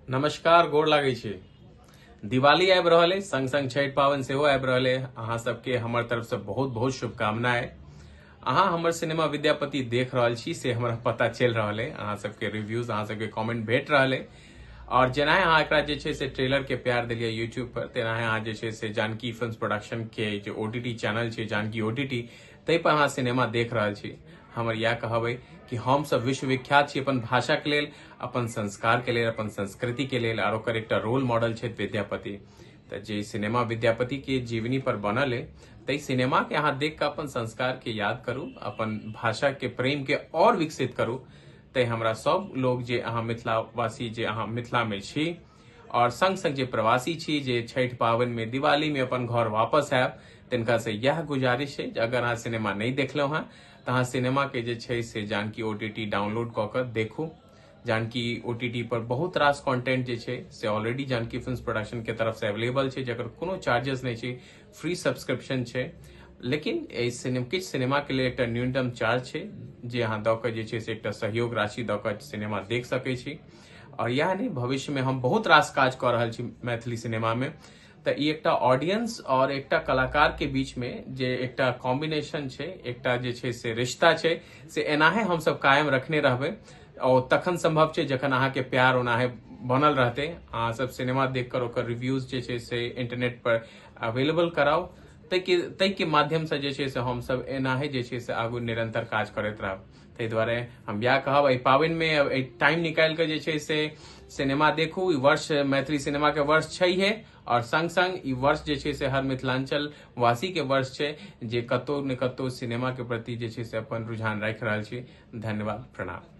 नमस्कार, गोर लागै छी। दिवाली आबि रहल अइ, संग संग छठि पाबनि सेहो आबि रहल अइ। अहाँ सबके हमर तरफसँ बहुत बहुत शुभकामना अइ। अहाँ हमर सिनेमा विद्यापति देख रहल छी से हमरा पता चलि रहल अइ। अहाँ सबके रिव्यूज, अहाँ सबके कमेंट भेट रहल अइ। और जेनाहे अहाँ एकरा जे छै से ट्रेलर के प्यार देलियै यूट्यूब पर, तेनाहे अहाँ जे छै से जानकी फिल्म्स प्रोडक्शन के जे ओटीटी चैनल छै जानकी ओटीटी, ताहि पर अहाँ सिनेमा देख रहल छी। हमर इएह कहब अइ कि हमसब विश्वविख्यात छी अपन भाषाके लेल, अपन संस्कारके लेल, अपन संस्कृतिके लेल, आर ओकर एकटा रोल मॉडल छथि विद्यापति। तऽ जे सिनेमा विद्यापतिके जीवनी पर बनल अइ, ताहि सिनेमाके अहाँ देख कऽ अपन संस्कारके याद करू, अपन भाषाके प्रेमके आओर विकसित करू। तैँ हमरा सब लोग जे अहाँ मिथिलावासी, जे अहाँ मिथिलामे छी और संग संग जे प्रवासी छी, जे छठि पाबनिमे दिवालीमे अपन घर वापस आयब, तिनका से इएह गुजारिश छै जे अगर अहाँ सिनेमा नहि देखलहुँ हेँ तऽ अहाँ सिनेमाके जे छै से जानकी ओटीटी डाउनलोड कऽ कऽ देखू। जानकी ओटीटी पर बहुत रास कंटेंट जे छै से ऑलरेडी जानकी फिल्म्स प्रोडक्शन के तरफ से अवेलेबल छै, जकर कोनो चार्जेस नहि छै, फ्री सब्सक्रिप्शन छै। लेकिन एहि सिनेमा किछु सिनेमाके लेल एकटा न्यूनतम चार्ज छै जे अहाँ दऽ कऽ जे छै से एकटा सहयोग राशि दऽ कऽ सिनेमा देख सकै छी। और इएह नहि, भविष्यमे हम बहुत रास काज कऽ रहल छी मैथिली सिनेमामे। तऽ ई एकटा ऑडियंस और एकटा कलाकार के बीच में जे एकटा कॉम्बिनेशन छै, एकटा जे छै से रिश्ता छै, से एनाहे हमसब कायम रखने रहबै। और तखन संभव छै जखन अहाँके प्यार ओनाहे बनल रहतै। अहाँ सब सिनेमा देख कर ओकर रिव्यूज जे छै से इंटरनेट पर अवेलेबल कराउ, ताहिके माध्यमसँ जे छै से हमसब एनाहे जे छै से आगू निरंतर काज करैत रहब। ताहि दुआरे हम इएह कहब, एहि पाबनिमे एहि टाइम निकालि कऽ जे छै से सिनेमा देखू। ई वर्ष मैथिली सिनेमाके वर्ष छैहे, और संग संग ई वर्ष जे छै से हर मिथिलांचल वासी के वर्ष छै जे कतौ ने कतौ सिनेमा के प्रति जे छै से अपन रुझान राखि रहल छी। धन्यवाद, प्रणाम।